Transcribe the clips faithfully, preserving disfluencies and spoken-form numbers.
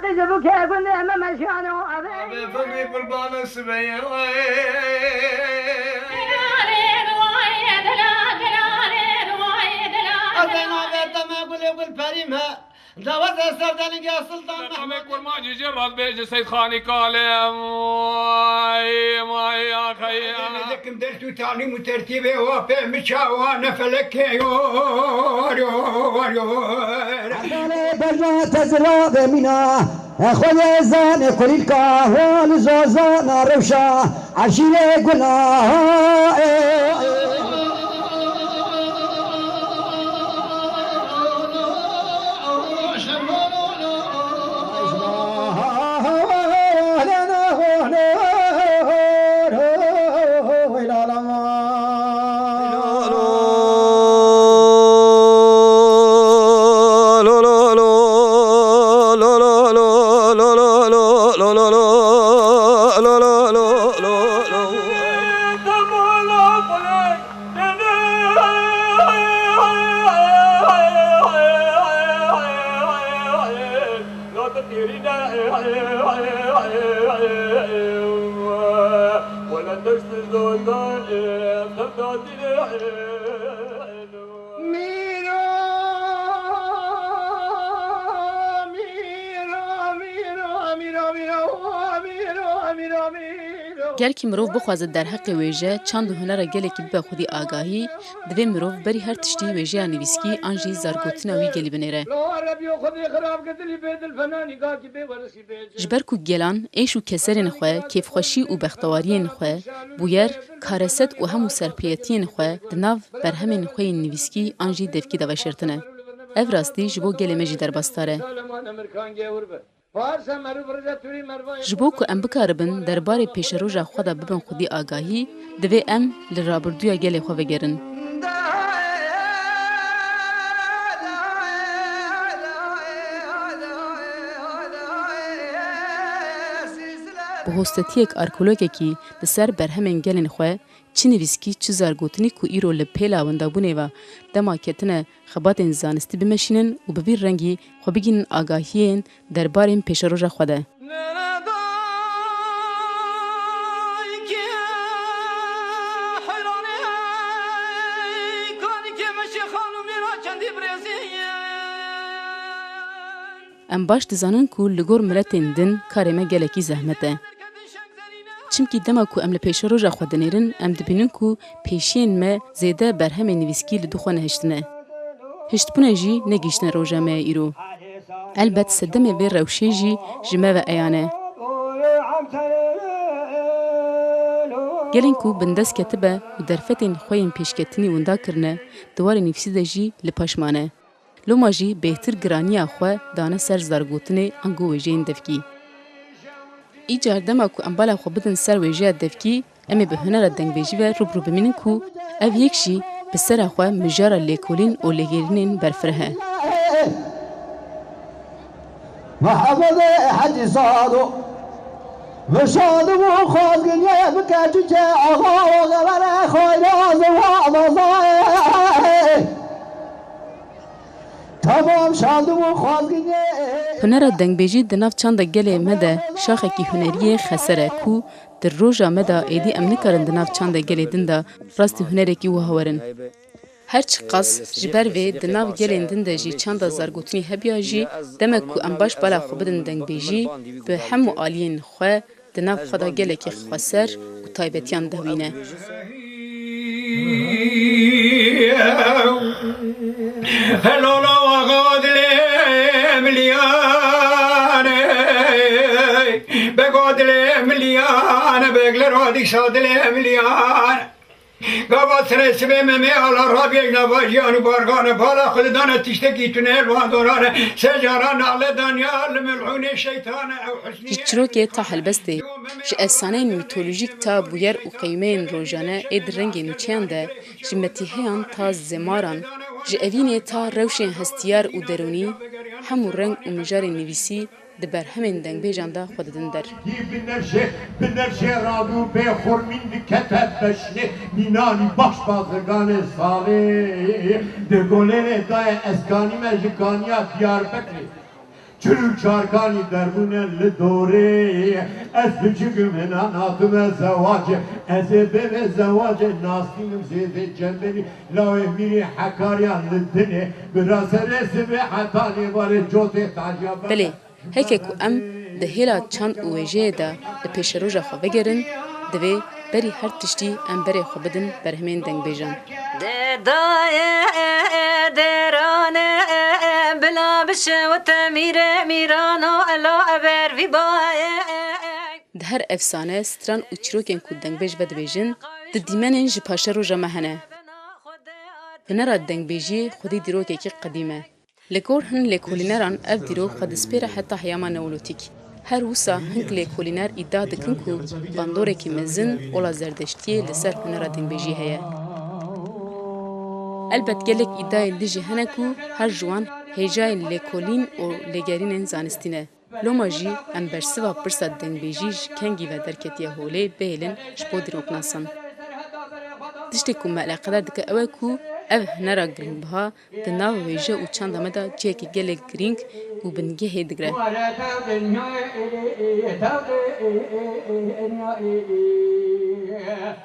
Ji bo ke gundê me meşiyane o ave. Ave fekê qurbanê sibeyê. Ave navê te me gulê gul perî me. Dawet eser delingê Sultan Mehmet. Kurmancî jê radbêje Seyd Xanî Kalê. Vay, vay, axey. Dikim ders û talîm û tertîbê wa pê mi çawa ne felekê yor, yor, yor. Erdalê berna tezira ve mîna. Xwedê zane kulîlka hol zozana rewşa. Eşîrê guna. Mîro, mîro, mîro, mîro, mîro, mîro, mîro, mîro, mîro. Gelkî mirov bixwaze derheqê wêje, çand û hunera gelekî bibe xwedî agahî, divê mirov berî her tiştî wêjeya nivîskî an jî zargotina wî gelî binêre. Ji ber ku gelan êş û keserên xwe, kêfxweşî û bextewariyên xwe, bûyer, kareset û hemû serpiliyetiyên xwe di nav berhemên xwe yên nivîskî an jî devkî de veşartine. Ev rastî ji bo gelê me jî derbasdar e. Ji bo ku em bikaribin derbarê pêşeroja xwe de bibin xwedî agahî, divê em li rabirdûya gelê xwe vegerin. Bi hostetiyek arkeologekî li ser berhemên gelên xwe, çi nivîskî, çi zargotinî ku îro li pêla wendabûnê ve dema ketine xebatên zanistî bimeşînin û bi vî rengî xwe bigihînin agahiyên derbarên pêşeroja xwe de. Em baş dizanin ku li gor miletên din karê me gelekî zehmet e. Çimkî dema ku em li pêşeroja xwe dinêrin, em dibînin ku pêşiyên me zêde berhemên nivîskî li du xwe nehiştine. Hiştbûne jî negihiştine roja me ya îro. Elbet sedemê vê rewşê jî ji me ve eyan e. Gelên ku bindest ketibe û derfetên xwe yên pêşketinî winda kirine, di warê nivîsî de jî li paş mane. Loma jî bêhtir giraniya xwe dane ser zargotinê ango wêjeyên devkî. Îcar dema ku em bala xwe bidin ser wêjeya devkî, em ê bi hunera dengbêjî ve rû bi rû bimînin ku ev yek jî bi sera xwe mijara lêkolîn û lêgerînên berfireh e. Mehemedê Hecî Sado. Ve şadim û xwazgiriyê bike çiçe axa û xevere xayra ziwa mazayê. Tamam şadim û xwazgiriyê. Hunera dengbêjî di nav çanda gelê me de şaxekî huneriyê xeser e ku di roja me de êdî em nikarin di nav çanda gelê din de rastî hunerekî wiha werin. Her çiqas ji ber vê di nav gelên din de jî çanda zargotinî hebiya jî, demek ku em baş bala xwe bidin dengbêjî, bi hemû aliyên xwe di nav xwe de gelekî xweser û taybetiyan dihewîne. Helala waxa dilê miliyane, bego dilê miliyane, beglero dîsa dilê miliyane. Gava sirê sibê Memê Ala rabiyek nava jiyan û bargane, bala xwe didane tiştekî tune li wan dorane, sê cara nale daniya li milhûnê şeytane ew husnî. Ji çirokê ta helbestê, ji efsaneyên mîtolojîk ta bûyer û qeymeyên rojane ê di rengê nûçeyan de, ji metîheyan ta zemaran, ji evînê ta rewşên hestiyar û derûnî, hemû reng û mijarên nivîsî, di berhemên dengbêjan de xwe didin der. Kî binevşê, binevşê rabû bê xurmîn dikete beşnê, mînanî baş bazirganê salê. Di golêrê dayê ez kanîme ji kaniya Diyarbekirê. Çarkanî derbûne li dorê, ez piçik im hina natime zewacê. Ez ê bêve zewacê, nastînim zêdê çembenî. Lawê mîrî Hekariya li dinê, bira serê sibê heta nêvarê cotê taciya. Belê, heke ku em di hêla çand û wêjeyê de li pêşeroja xwe vegerin, divê berî her tiştî em berê xwe bidin berhemên dengbêjan. Dedayê dêranê bila bişewite mîrê mîrano elo eber vî bayê. Di her efsane, stran û çîrokên ku dengbêj vedibêjin, di dîmenên ji paşeroja me hene. Hunera dengbêjiyê xwedî dîrokekî qedîm e. Li gor hin lêkolîneran ev dîrok xwe dispêre heta heyama neolotîk. Her wisa hin lêkolîner îdia dikin ku bandorekî mezin ola zerdeştiyê li ser hunera dengbêjiyê heye. Elbet gelek îdiayên din jî hene ku her ji wan hêjayên lêkolîn û lêgerînên zanistî ne. Loma jî em bersiva pirsa dengbêjî ji kengî ve derketiye holê bihêlin ji bo dîroknasan. Tiştê ku me eleqedar dike ew e ku ev hunera giringbiha di nav wêje û çanda me de cihekî gelek girîng û bingehê digire.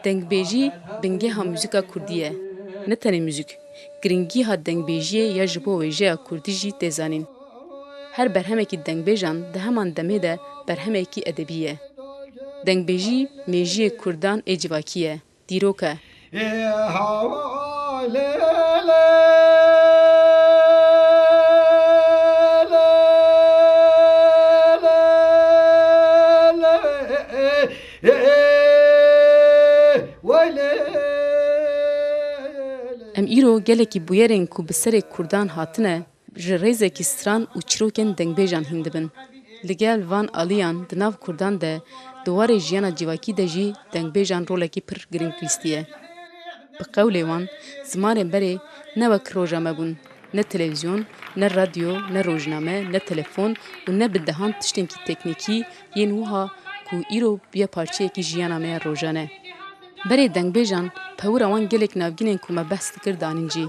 Dengbêjî bingeha muzîka kurdî ye. Ne tenê muzîk, giringîha dengbêjiyê ya ji bo wêjeya kurdî jî tê zanîn. Her berhemekî dengbêjan di heman demê de berhemekî edebî ye. Dengbêjî mêjiyê kurdan ê civakî ye, dîrok e. Em îro gelekî bûyerên ku bi serê kurdan hatine, ji rêzekî stran û çîrokên dengbêjan hîn dibin. Li gel van aliyan di nav kurdan de di warê jiyana civakî de jî dengbêjan rolekî pir giring lîstiye. Bi qewlê wan, zimanê berê ne wek roja me bûn, ne televîzyon, ne radyo, ne rojname, ne telefon û ne bi dehan tiştên teknîkî yên wiha ku îro bûye parçeyekî jiyana me ya rojane. Berê dengbêjan, pewira wan gelek navgînên ku me behs dikir danîn cî.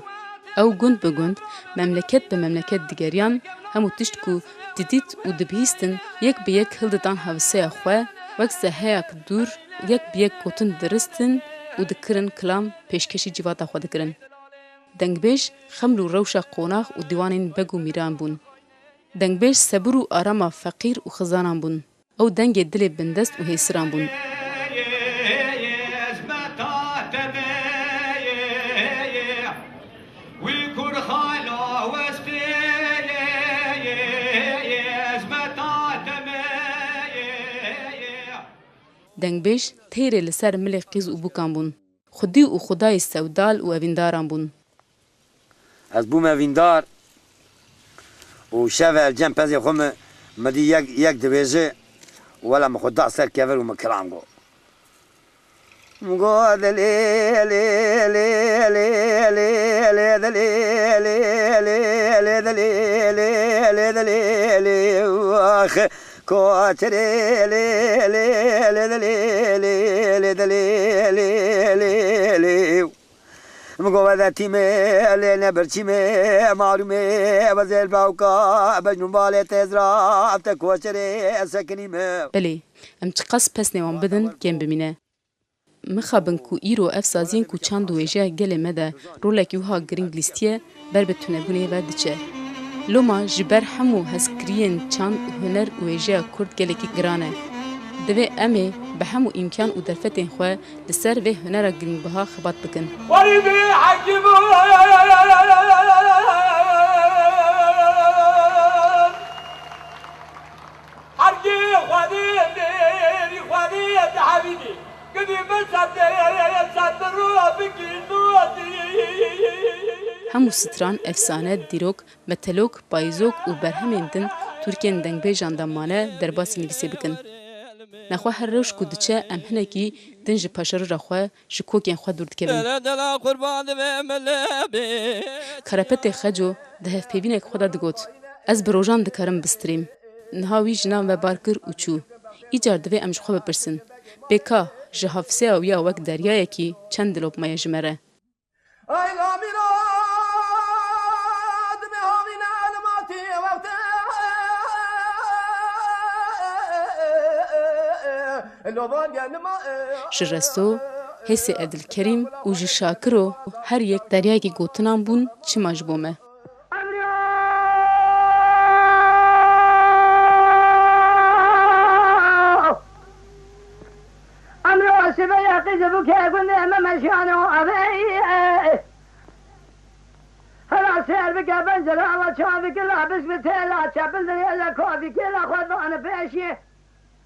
Ew gund bi gund, memleket bi memleket digeriyan, hemû tişt ku didît û dibihîstin, yek bi yek hildidan hewseya xwe, wek zeheyek dûr, yek bi yek gotin diristin û dikirin kilam pêşkêşî civata xwe dikirin. Dengbêj, xeml û rewşa qonax û dîwanên beg û mîran bûn. Dengbêj, sebir û arama feqîr û xizanan bûn. Ew dengê dilê bindest û hêsiran bûn. Dengbêj têrê li ser milê qîz û bûkan bûn. Xwedî û xwedayê sewdal û evîndaran bûn. Ez bûme vîndar û şev el cem pezê xwe mi, mi dî yek, yek dibêje, wela min xwe da ser kevir û min kilam got. Min got, "Dilê, lê, lê, lê, lê, lê, dilê, lê, lê, lê, dilê, lê, lê, dilê, lê, ax, koçerê, lê, lê, lê, dilê, lê, lê, dilê, lê, lê, lê." Min got, "Ve detî me, lê ne birçî me, malûm e, ve zêl bawka, bejnûn balê tezra, te koçerê, sekinî me." Belê, em çiqas pesnê wan bidin, kêm bimîne. Mixabin ku îro ev saziyên ku çand û wêjeya gelê me de rolekî wiha giring lîstiye, ber bi tunebûnê ve diçe. Loma ji ber hemû hezkiriyên çand û huner û wêjeya kurd gelekî giran e. Divê em ê bi hemû îmkan û derfetên xwe li ser vê hunera giringbiha xebat bikin. Werî bê hekî bû. Herkê Xwedê, Xwedê dihevînî. Gidî min çendê, çend ro bigî nû. Hemû stran, efsane, dîrok, metelok, payîzok û berhemên din Tirkên dengbêjan de mane derbasî nivîsê bikin. Nexwe her rewş ku diçe em hinekî din ji paşeroja xwe, ji kokên xwe dûr dikevin. Dere dela qurban divê min lê bê. Karapetê Xeco di hevpeyvînek xwe de digot, "Ez bi rojan dikarim bistirêm." Niha wî ji nav me bar kir û çû. Îcar divê em ji xwe bipirsin, "Bê ka ji hafseya wî ya wek deryayekî çend dilop maye ji me re?" Ay gamîra, dibê havîne li matî wextê. Ji Resto, Hêsê Edilkerîm û ji Şakiro her yek deryayekî gotinan bûn çima ji bo me. Emro sibe ya qîz bu ke gundê me meşiyane o avey. Hela ser bike ben zira ala çavi kila biz bi tela çapil de yela kovi kila xwe dane peşiye.